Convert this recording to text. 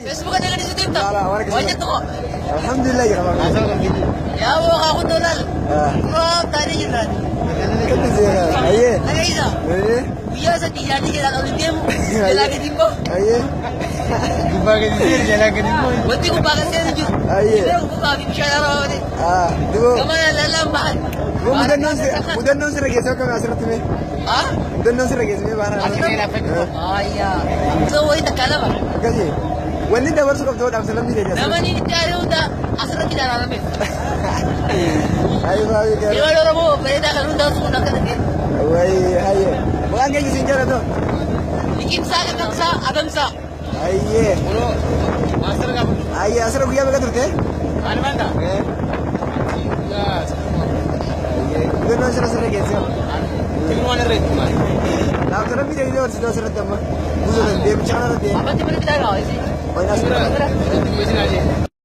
Facebooka dhegeysitu deemta. Waan jettu koo. Alhamdulillah jira. Yaa boo haa kun dolaal. Kunoo taanee jirra. Akkatti seera. Ayyee. Dhageessa. Ayyee. Guyyaa sadii yaadni jalaa ol deemu. Jalaa gadi immoo. Ayyee. Gubbaa gadi seera, jalaa gadi immoo. Wanti gubbaa kan seenu jiru. Ayyee. Dhibee gubbaa fi bishaan haraa. Ah, dubo. Gama laallaan bahan. Dubo, mudannoon sirra geesse akkami asirratti mee? Ah? Mudannoon sirra geesse mee baana? Ayyaa. So wayii takka lama. Akkasii. Wanni dabarsuu qabdu dhaamsa lammii keenya. Nama ni itti aaree hunda asirratti ilaalame. Ayyee baay'ee. Ilmaan Oromoo bareedaa kan hundaa sun akka ta'e. Wayi ayyee. Maqaan keenya siin jaallatoo? Liqimsaa, qaqqabsaa, adamsaa. Ayyee. Kunoo maastara gaafadhu. Ayyee, asirra guyyaa meeqa turte? Maal baanta? Guyyaa 30. Ayyee. Mudannoon sirra geesse. Tilmaan irra itti maali? Dhaamsa lammii keenya dabarsitoo asirratti amma. Buusatan deemcha kanarra deemu. Abbatti mana bitaa gaa. Wayii asirra.